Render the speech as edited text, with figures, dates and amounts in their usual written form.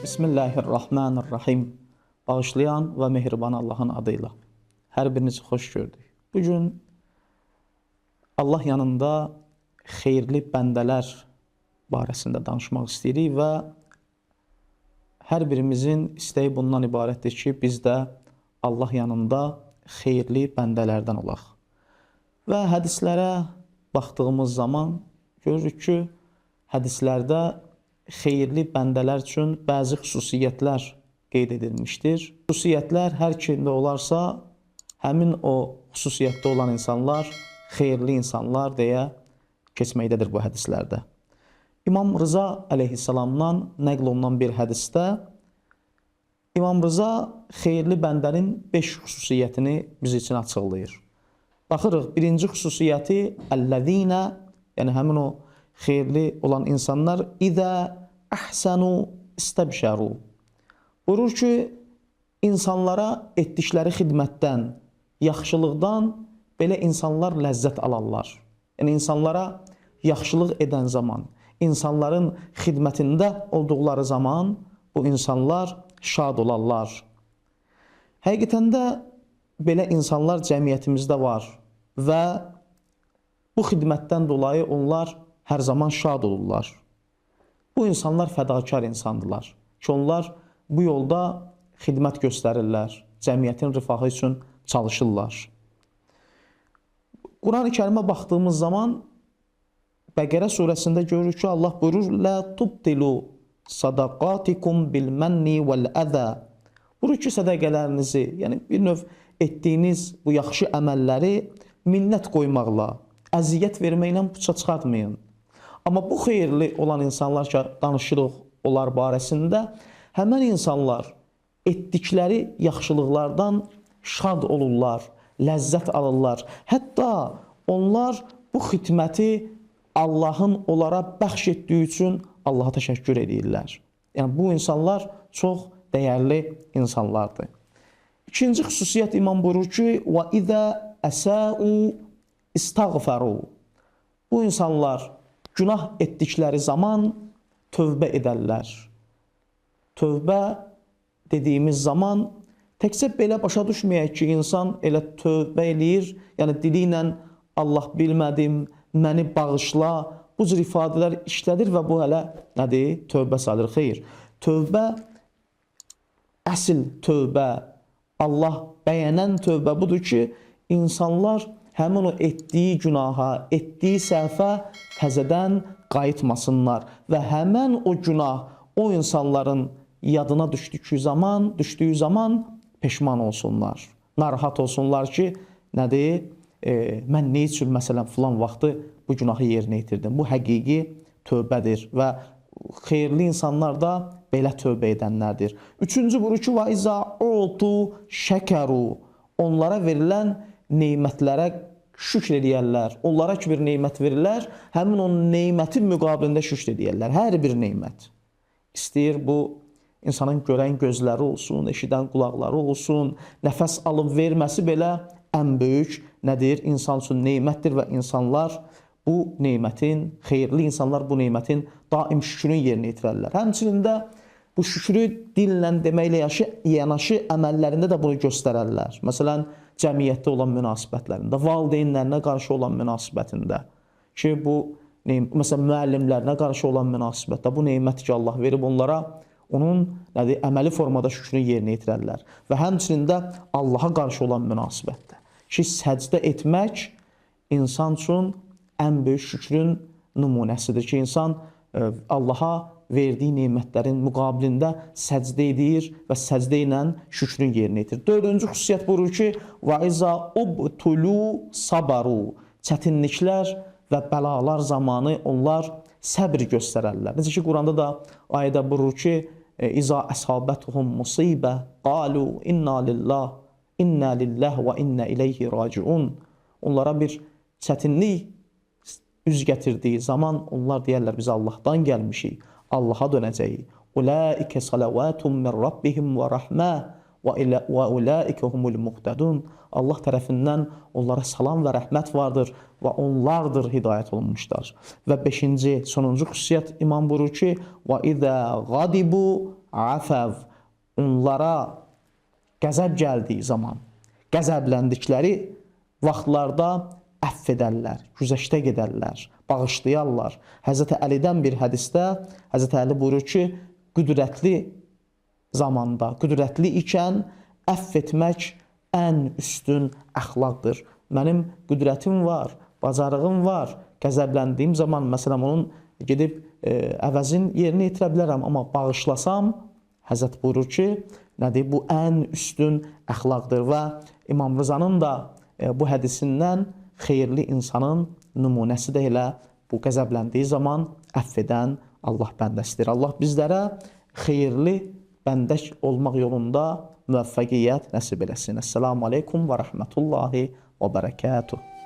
Bismillahirrahmanirrahim. Bağışlayan və mehriban Allahın adıyla. Hər birinizi xoş gördük. Bugün Allah yanında xeyirli bəndələr barəsində danışmaq istəyirik və hər birimizin istəyi bundan ibarətdir ki, biz də Allah yanında xeyirli bəndələrdən olaq. Və hədislərə baxdığımız zaman görürük ki, hədislərdə xeyirli bəndələr üçün bəzi xüsusiyyətlər qeyd edilmişdir. Xüsusiyyətlər hər kimdə olarsa, həmin o xüsusiyyətdə olan insanlar xeyirli insanlar deyə keçməkdədir bu hədislərdə. İmam Rıza əleyhissalamdan nəql olunan bir hədisdə İmam Rıza xeyirli bəndənin 5 xüsusiyyətini biz üçün açıqlayır. Baxırıq, birinci xüsusiyyəti əl-ləzīnə, yəni həmin o xeyirli olan insanlar İzə əhsənu istəbşəru. Buyurur ki, insanlara etdikləri xidmətdən, yaxşılıqdan belə insanlar ləzzət alarlar. Yəni insanlara yaxşılıq edən zaman, insanların xidmətində olduqları zaman bu insanlar şad olarlar. Həqiqətən də belə insanlar cəmiyyətimizdə var və bu xidmətdən dolayı onlar hər zaman şad olurlar. Bu insanlar fədakar insandırlar ki, onlar bu yolda xidmət göstərirlər, cəmiyyətin rifahı üçün çalışırlar. Quran-ı Kərimə baxdığımız zaman Bəqərə surəsində görürük ki, Allah buyurur: "Lə tubtilu sadaqatikum bil mənni vəl əzə." Buyurur ki, sədaqələrinizi, yəni bir növ etdiyiniz bu yaxşı əməlləri minnət qoymaqla, əziyyət verməklə puça çıxartmayın. Amma bu xeyirli olan insanlar ki, danışırıq onlar barəsində, həmən insanlar etdikləri yaxşılıqlardan şad olurlar, ləzzət alırlar. Hətta onlar bu xidməti Allahın onlara bəxş etdiyi üçün Allaha təşəkkür edirlər. Yəni bu insanlar çox dəyərli insanlardır. İkinci xüsusiyyət imam buyurur ki: "Və izə əsəu istəğfəru." Bu insanlar günah etdikləri zaman tövbə edərlər. Tövbə dediyimiz zaman təkcə belə başa düşməyək ki, insan elə tövbə eləyir, yəni dili ilə Allah bilmədim, məni bağışla, bu cür ifadələr işlədir və bu hələ nədir? Tövbə sayılır. Xeyr. Tövbə, əsl tövbə, Allah bəyənən tövbə budur ki, insanlar həmin o etdiyi günaha, etdiyi səhvə təzədən qayıtmasınlar və həmən o günah o insanların yadına düşdüyü zaman peşman olsunlar, narahat olsunlar ki, nədir? Mən nə üçün məsələn filan vaxtı bu günahı yerinə yetirdim? Bu həqiqi tövbədir və xeyirli insanlar da belə tövbə edənlərdir. Üçüncü buyurur ki: "Və izə utu şəkəru." Onlara verilən nemətlərə şükr edərlər. Onlara ki bir nemət verirlər, həmin o nemətin müqabilində şükr edərlər. Hər bir nemət. İstəyir bu insanın görən gözləri olsun, eşidən qulaqları olsun, nəfəs alıb verməsi belə ən böyük nədir? İnsan üçün nemətdir və insanlar bu nemətin, xeyirli insanlar bu nemətin daim şükrünü yerinə yetirərlər. Həmçinin də bu şükrü dillə deməklə yanaşı əməllərində də bunu göstərərlər. Məsələn, cəmiyyətdə olan münasibətlərində, valideynlərinə qarşı olan münasibətində ki, bu məsələn müəllimlərinə qarşı olan münasibətdə bu nemət ki Allah verib onlara, onun nədir? Əməli formada şükrünü yerinə yetirərlər. Və həmçinin də Allaha qarşı olan münasibətdə ki, səcdə etmək insan üçün ən böyük şükrün nümunəsidir ki, insan Allaha verdiyi nemətlərin müqabilində səcdə edir və səcdə ilə şükrün yerinə yetirir. Dördüncü xüsusiyyət buyurur ki: "Və izə ubtulu sabaru." Çətinliklər və bəlalar zamanı onlar səbr göstərərlər. Necə ki, Quranda da ayədə buyurur ki: "İza əsabətuhum musibə qalu inna lillah inna lillah və inna ileyhi raciun." Onlara bir çətinlik üz gətirdiyi zaman onlar deyərlər, biz Allahdan gəlmişik, Allaha dönəcəyik. Ulaikə salavatun min rabbihim və rəhmə və ulaikə humul muhtədun. Allah tərəfindən onlara salam və rəhmət vardır və onlardır hidayət olunmuşlar. Və beşinci, sonuncu xüsusiyyət imam buyurur ki: "Və izə qadibu afəv. Onlara qəzəb gəldiyi zaman, qəzəbləndikləri vaxtlarda əfv edərlər, güzəştə gedərlər, bağışlayarlar. Həzrəti Əlidən bir hədisdə Həzrəti Əli buyurur ki, qüdrətli zamanda, qüdrətli ikən əfv etmək ən üstün əxlaqdır. Mənim qüdrətim var, bacarığım var. Qəzəbləndiyim zaman, məsələn, onun gedib əvəzin yerini itirə bilərəm, amma bağışlasam, Həzrət buyurur ki, nədir? Bu ən üstün əxlaqdır və İmam Rızanın da bu hədisindən xeyirli insanın nümunəsi də elə bu qəzəbləndiyi zaman əfv edən Allah bəndəsidir. Allah bizlərə xeyirli bəndək olmaq yolunda müvəffəqiyyət nəsib eləsin. Əssalamu aleykum və rəhmətullahi və bərəkətuh.